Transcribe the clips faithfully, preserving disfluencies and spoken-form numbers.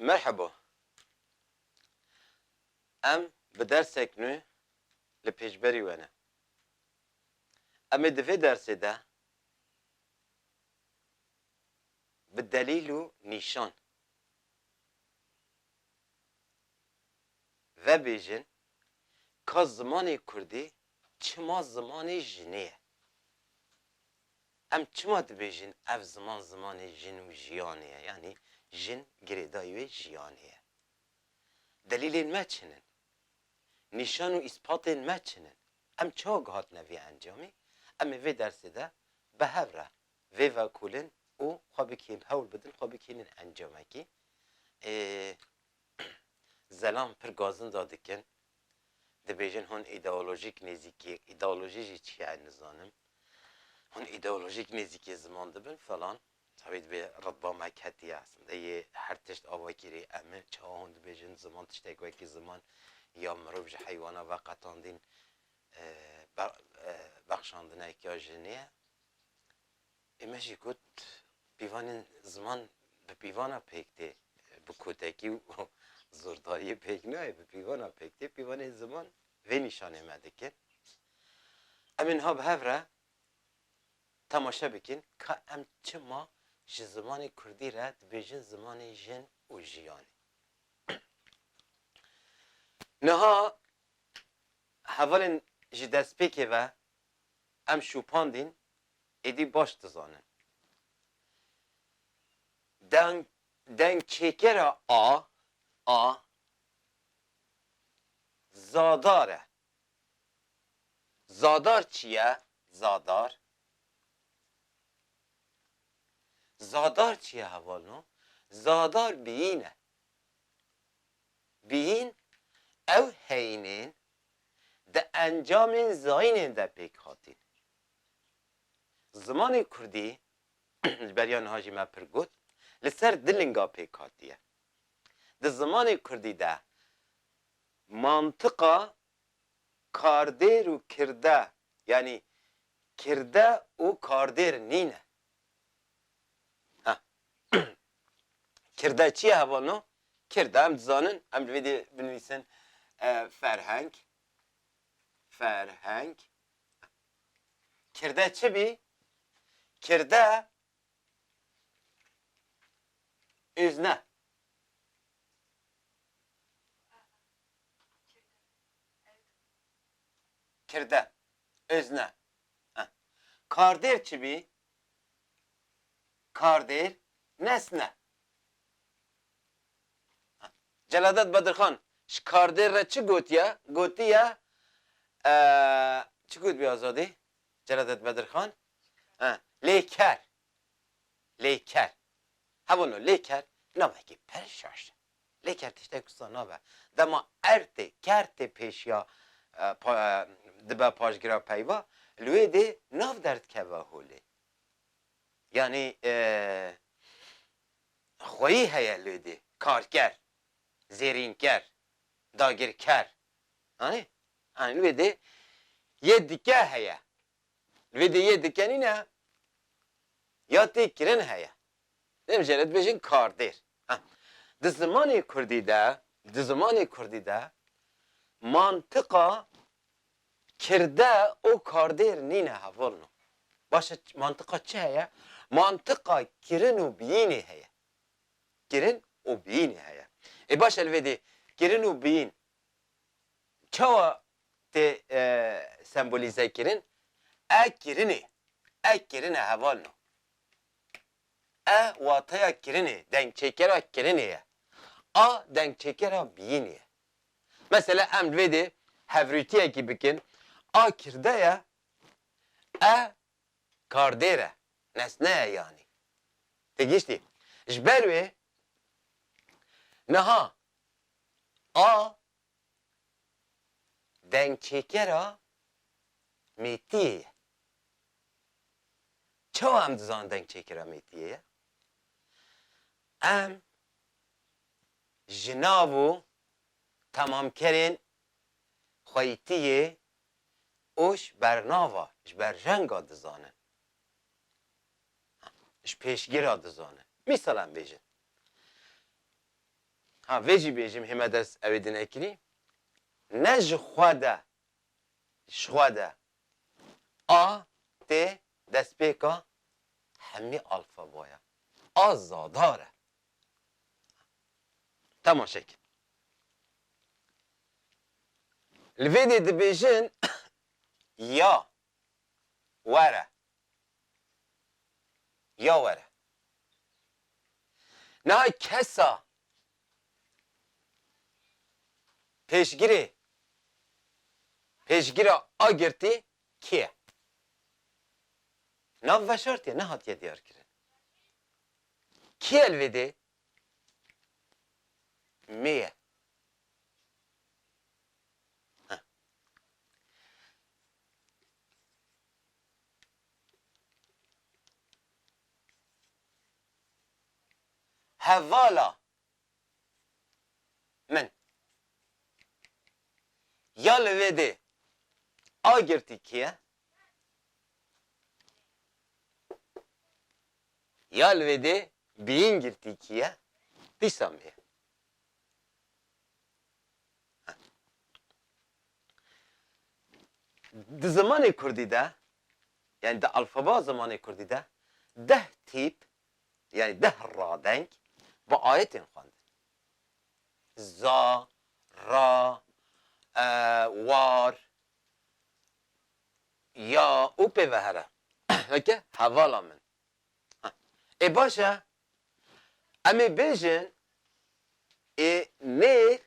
Merheba. Em bi dersek nû li pêşberî we ne. Em ê di vê dersê de bi delîl û nîşan vebêjin ka zimanê kurdî çima zimanê jinê ye. Em çima dibêjin ev ziman zimanê jin û jiyanê ye? Yanî jin girêdayî wê jiyanê ye. Delîlên me çi ne? Nîşan û îspatên me çi ne? Em çawa gihatine vê encamê? Em ê vê dersê de bi hev re vê vekolin û xwe bikîn, hewl bidin, xwe bikînin encamekî. Ê, zelam pir gazinda dikin. Dibêjin hûn îdeolojîk nêzîkî, îdeolojî jî çi ye nizanim. Hûn îdeolojîk nêzîkî ziman dibin falan. Tabii dibê ritba me ketiye aslında. Yê her tişt ava kirî em in. Çawa hûn dibêjin ziman tiştek wekî ziman ya mirov ji heywana veqetandîn, e, be-, e, bexşandineke ya jinê ye. Ê me jî got, pîvanên ziman bi pîvana pêk tê, bi kotekî û zordariyê pêk nayê, bi pîvana pêk tê, pîvanên ziman vê nîşanê me dikin. Em ê niha bi hev re temaşe bikin ka em çima ji zimanê kurdî re dibêjin zimanê jin û jiyanê. Niha hevalên ji destpêkê ve em şopandîn, êdî baş dizanin. Deng, dengçêkera a, a, zadar e. Zadar çi ye? Zadar. Zadar çi ye hevalno? Zadar biyîn e. Biyîn ew heyînên di encamên zayînên de pêk hatîn. Zimanê kurdî, ji beriya niha jî me pir got, li ser du linga pêk hatiye. Di zimanê kurdî de mantiqa kardêr û kirde, yanî kirde û kardêr nîne. Ha. Kirde çi ye hevalno? Kirde em dizanin, em li vê dê binivîsin, e, ferheng. Ferheng. Kirde çi bî? Kirde özne. Kirde. Özne. Heh. Kardêr çi bî? Kardêr nesne. Heh. Celadet Bedirxan, ji kardêr re çi gotiye? Gotiye, e, çi gotibî Azadî? Celadet Bedirxan? Heh. Lêker. Lêker. Hevalno, lêker navekî pir şaş e. Lêker tiştek wisa nabe. Dema ertê, kertê pêşiya, e, pa-, e, dibe paşgira peyva, li wê dê nav derdikeve holê. Yanî, e, xweyî heye li wê dê. Karker, zêrînker, dagirker. Anî? Anî li wê dê yê dike heye. Li vê dê yê dike nîne, ya tê kirin heye. Em jê re dibêjin kardêr. Ha. Di zimanê kurdî de, di zimanê kurdî de mantiqa kirde û kardêr nîne hevalno. Baş e, mantiqa çi heye? Mantiqa kirin û biyînê heye. Kirin û biyînê heye. Ê baş e, li vê dê kirin û biyîn çawa tê, e, sembolîze kirin? E kirinê. E kirine hevalno. E wateya kirinê, dengçêkera kirinê ye. A dengçêkera biyînê ye. Mesela em li vê dê hevrûtiyekî bikin. A kirde ye, e kardêr e, nesne ye yanî. Tê giştî. Ji ber wê niha a dengçêkera mêtiyê ye. Çawa em dizanin dengçêkera mêtiyê ye? Em ji nav û temamkerên xweytiyê û ji bernava, ji berjenga dizanin. Ji pêşgira dizanin. Mîsal em bêjin. Ha, vê jî bêjim hême dest ew ê dinekirî. Ne ji xwe de, ji xwe de. A, T, destpêka hemî alfabaya. A zadar e. Temaşe kin. Li vê dê dibêjin ya, were. Ya were. Niha kesa pêşgirê, pêşgira a girtî kê ye? Nav veşartiye, nehatiye diyarkirin. Kê ye li vê dê? Mê ye. Heh. Hevala min. Ya li vê dê a girtî kê ye? Ya li vê dê bîn girtî kê ye? Dîsa mê ye. Di zimanê kurdî de, yani di alfaba zimanê kurdî de deh tîp, yani deh radeng bi ayê tên xwendin. Za, ra, e, war, ya û pê ve here. Weke hevala min. Ha. Ê baş e, em ê bêjin, ê nêr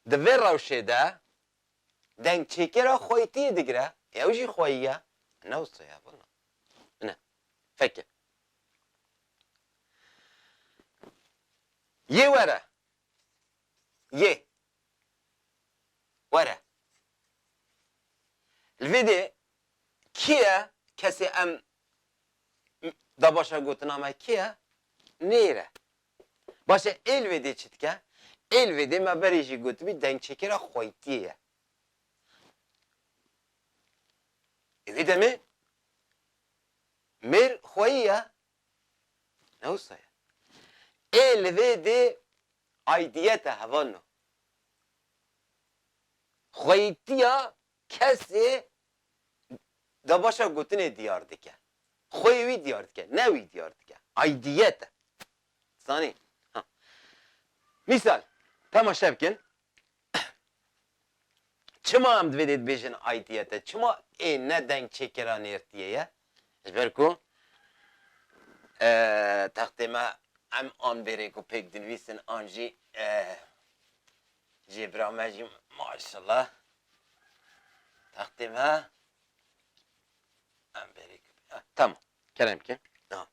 di vê rewşê de dengçêkera xweytiyê digire. Ew jî xweyî ye. Ne wisa ye, vana. Ne. Feke. Yê were. Yê. Were. Li vê dê kî ye? Kesê em da başa gotina me kî ye? Nêr e. Baş e, ê li vê dê çi dike? Ê li vê dê me berê jî gotibî dengçêkera xweytiyê ye. Ê vê demê mêr xweyî ye. Ne wisa ye. Ê li vê dê aidiyet e, hevalno. Xweyîtiya kesê da başa gotinê diyar dike. Xweyê wî diyar dike, ne wî diyar dike. Aidiyet e. Zanî? Ha. Mîsal, temaşe bikin. Çima em divê dê dibêjin aidiyet e? Çima ê ne dengçêkera nêrtiyê ye? Ji ber ku, e, textê me em an bêrê ku pêk dinivîsin an jî, e, jêbira me jî maşallah textê me em bêrê ku, e, tamam. Kerem ki. Ha.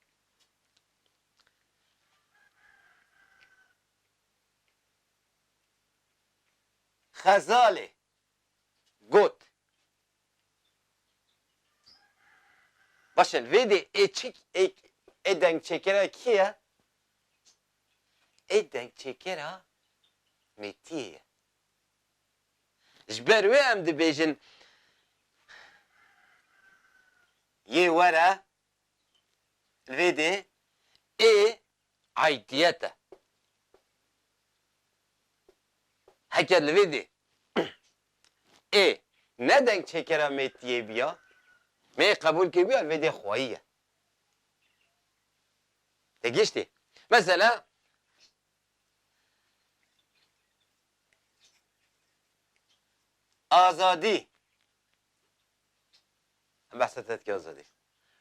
Xezalê got. Baş e, li vê dê ê çik, ê, ê dengçêkera kî ye? Ê dengçêkera mêtiyê ye. Ji ber wê em dibêjin yê were, li vê dê ê aidiyet e. Heke li vê dê ê ne dengçêkera mêtiyê biya, me qebûl kiribiya, li vê dê xweyî ye. Te giştî. Mesela, azadî. Em behsa te dike azadî.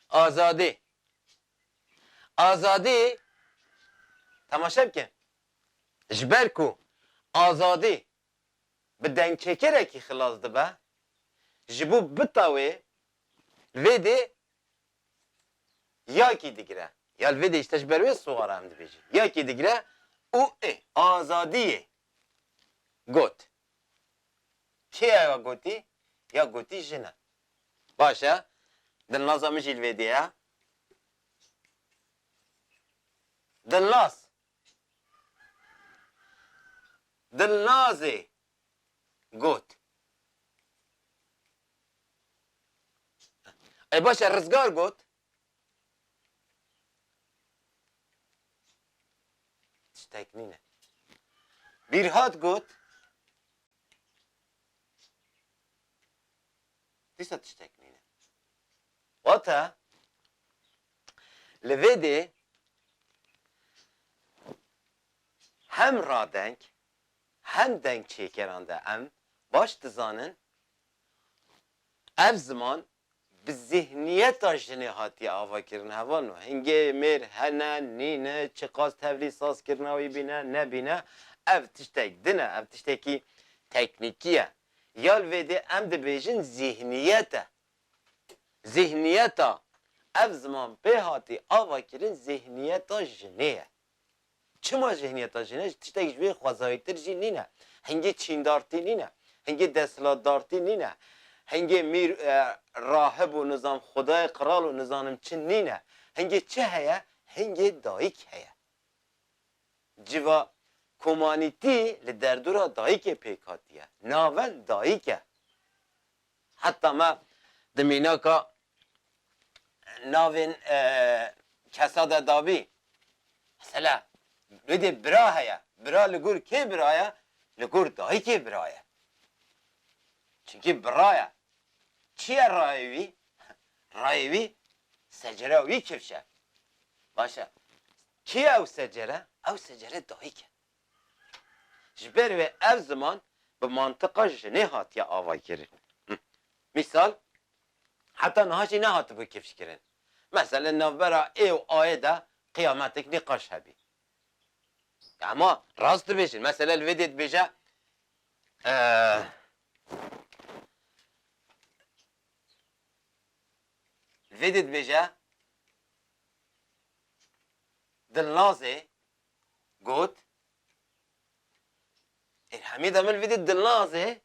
Azadî. Azadî, temaşe bike. Ji ber ku azadî bi dengçêkerekî xilas dibe, ji bo bita wê, vê dê yakî digire. Ya li vê dê işte ji ber wê siwara em dibêjin. Yakî digire û ê azadiyê got. Kê ya gotî? Ya gotî jin e. Baş e. Dilnaza min jî li vê dê ye. Dilnaz. Dilnazê got. Ê baş e, Rizgar got. Tiştek nîne. Bîrhat got, dîsa tiştek nîne. Wate, li vê dê hem radeng, hem dengçêkeran de em baş dizanin, ev ziman bi zihniyeta jinê hatiye avakirin. Hevalno, hingê mêr hene, nîne, çiqas tevlî sazkirina wî bîne, nebîne, ev tiştek din e, ev tiştekî teknîkî ye. Ya li vê dê em dibêjin zihniyet e. Zihniyeta ev ziman pê hatî avakirin zihniyeta jinê ye. Çima zihniyeta jinê? Tiştek ji wê xwezayîtir jî nîne. Hingê çîndartî nîne. Hingê desthilatdartî nîne. Hingê mîr, e, rahib û nizam xwedayê qral û nizanim çi nîne. Hingê çi heye? Hingê dayik heye. Civa komanîtî li derdora dayikê pêk hatiye. Navend dayik e. Heta me di mînaka navên, e, kesa de dabî. Mesela, wê dê bira heye. Bira li gor kê bira ye? Li gor dayikê bira ye. Çimkî bira ye. Çi ye rayê wî? Rayê wî secere wî kifş e. Baş e. Kî ye ew secere? Ew secere dayik e. Ji ber wê ev ziman bi mantiqa jinê hatiye avakirin. Hı. Mîsal, heta niha jî nehatibû kifşkirin. Mesela navbera ê û ayê de qiyametik nîqaş hebî. Ama rast dibêjin. Mesela li vê dê dibêje, eee, li vê dê dibêje, Dilnazê got, ê, hemî de min vî dî Dilnazê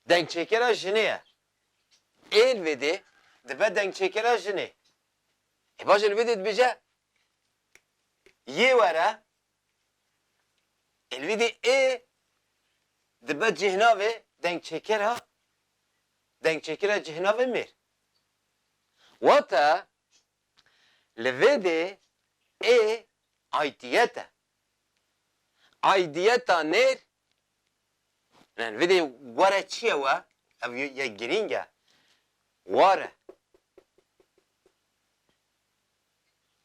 dengçêkera jinê ye. Ê li vê dê dibe dengçêkera jinê. Ê, baş e, li vê dê dibêje, yê were, ê, li vê dê ê dibe cihnavê dengçêkera, dengçêkera cihnavê mêr. Wate, Li vê dê ê aydiyet e. Aydiyeta nêr, yani vê dê were çi ye we? Ev ye, ye girîng e. War e.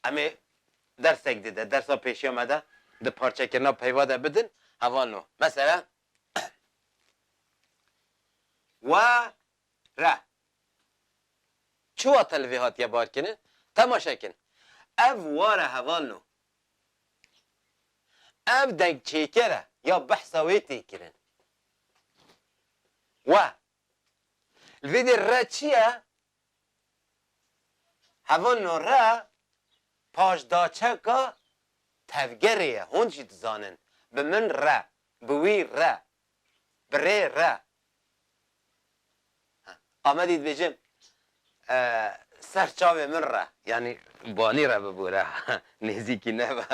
Em ê dersek dide, dersa pêşiya me de, di parçekirina peyva de bidin, hevalno. Mesela, we re. Çi wate li vê hatiye barkirin? Temaşe kin. Ev war e hevalno. Ev dengçêker e ya behsa wê tê kirin. We. Li vê dê re çi ye? Hevalno re paşdaçeka tevgerê ye. Hûn jî dizanin. Bi min re. Bi wî re. Bi rê re. Amedî dibêjim, e, ser çavê min re. Yanî banî re bibû re. Nêzîkî nebe.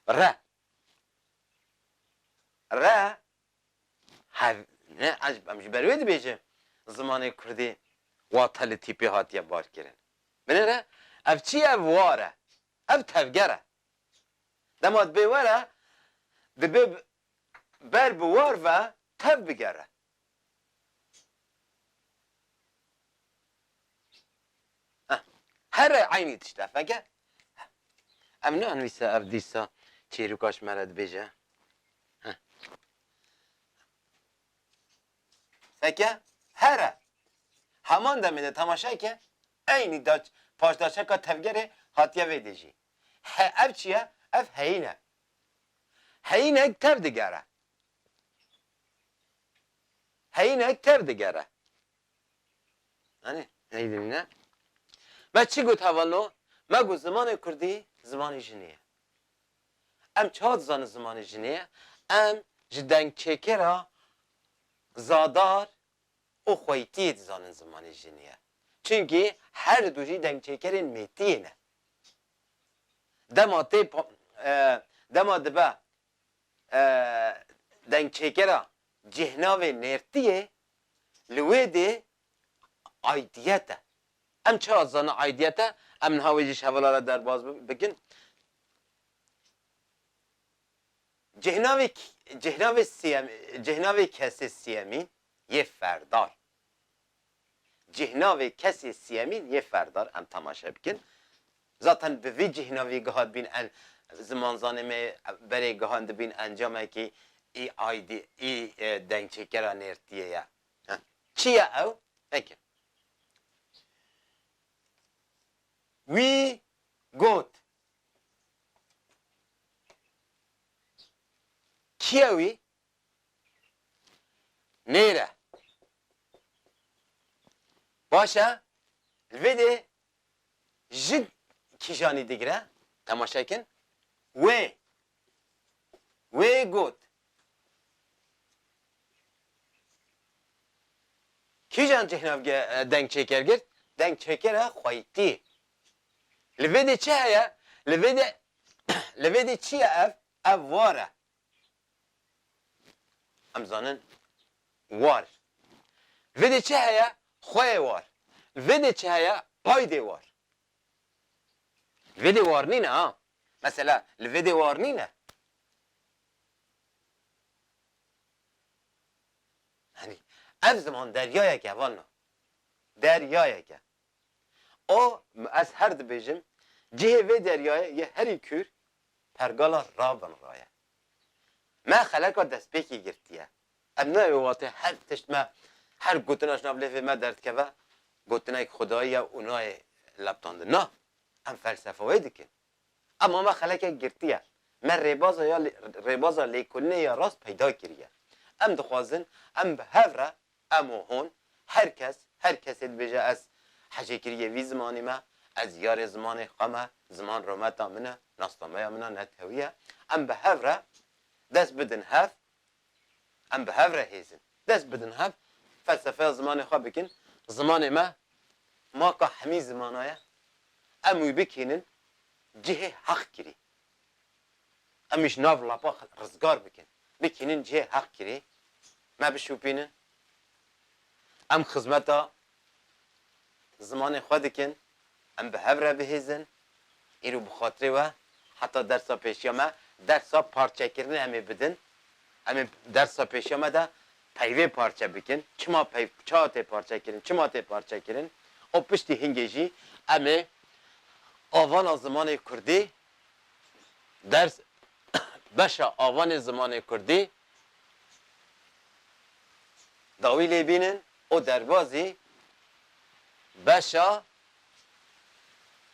Re. Re. Hev-, ne, ez, em ji ber wê dibêjin zimanê kurdî wate li tîpê hatiye barkirin. Binêre, ev çi ye? Ev war e. Ev tevger e. Dema dibê were, dibê ber bi war ve tev bigere. Heh. Here eynî tişt e. Feke? Em ne anvîse ev dîsa çêrûka ji me re dibêje. Heh. Feke? Here. Heman demê de temaşe ke eynî da-, paşdaçeka tevgerê hatiye vê dê jî. He, ev çi ye? Ev heyîn e. Heyînek tev digere. Heyînek tev digere. Hani, heyîn ne? Me çi got hevalno? Me got zimanê kurdî zimanê jinê ye. Em çawa dizanin zimanê jinê ye? Em ji dengçêkera zadar û xweytiyê dizanin zimanê jinê ye. Çimkî her du jî dengçêkerên mêtiyê ne. Dema tê pa-, e, dema dibe, e, dengçêkera cîhnavê nêrtiyê, li wê dê aydiyet e. Em çawa dizanin aydiyet e? Em niha wê jî ji hevala re derbas bi-, bikin. Cêhnavê k-, cêhnavê siyem-, cêhnavê kesê siyemîn yê ferdar. Cêhnavê kesê siyemîn yê ferdar, em temaşe bikin. Zaten bi vî cêhnavî giha dibîn en-, zimanzanê me berê gihan dibîn encamekî î aydî, î, e, dengçêkera nêrtiyê ye. Heh. Çi ye ew? Peki. Wî got. Kî ye wî? Nêr e. Baş e. Li vê de ji kîjanî digire? Temaşe kin. Wê. Wê got. Kîjan cihnav ge-, e, deng çêker girt? Deng çêker e xweytî. Li vê de çi heye? Li vê de, li vê de çi ye ev? Ev war e. Em zanin war. Vê de çi heye? Xweyê war. Vê de çi heye? Paydê war. Vê de war nîne ha. Mesela li vê de war nîne. Hani ev ziman deryayek e, vanna. Deryayek e. O, ez her dibêjim, cihê vê deryayê yê herî kûr pergala Rabin ra ye. Me xeleka destpêkê girtiye. Em nayê wê watê her tişt me, her gotina ji nav lêvê me derdikeve, gotinek xwedayî ye û nayê leptandin. Na, em felsefe wê dikin. Ema me xelekek girtiye. Me rêbaza ya lê-, rêbaza lêkolînê ya rast peyda kiriye. Em dixwazin, em bi hev re, em û hûn, her kes, her kesê dibêje ez hejêkiriyê vî zimanî me, ez yarê zimanê xwe me, ziman rûmeta min e, nasnameya min e, netewî ye. Em bi hev re dest bidin hev, em bi hev re hêzin. Dest bidin hev, felsefeya zimanê xwe bikin. Zimanê me maka hemî zimana ye. Em wî bikînin cihê heqkirî. Em wî ji nav lapa rizgar bikin. Bikînin cihê heqkirî. Me bişopînin. Em xizmeta zimanê xwe dikin. Em bi hev re bihêzin. Îro bi xatirê we heta dersa pêşiya me, dersa parçekirinê em ê bidin. Em ê dersa pêşiya me de peyvê parçe bikin. Çima peyv, çawa tê parçekirin? Çima tê parçekirin? Û piştî hingê jî em ê avana zimanê kurdî, ders, beşa avanê zimanê kurdî dawî lê bînin û derbazî beşa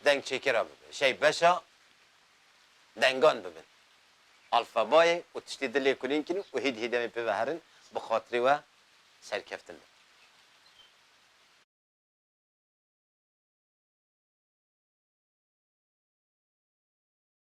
dengçêkira bibin. Şey, beşa dengan bibin. Alfabayê û tiştê di lêkolîn kirin û hîd hîdemê pê ve herin, bi xatirê we serkeftin bin.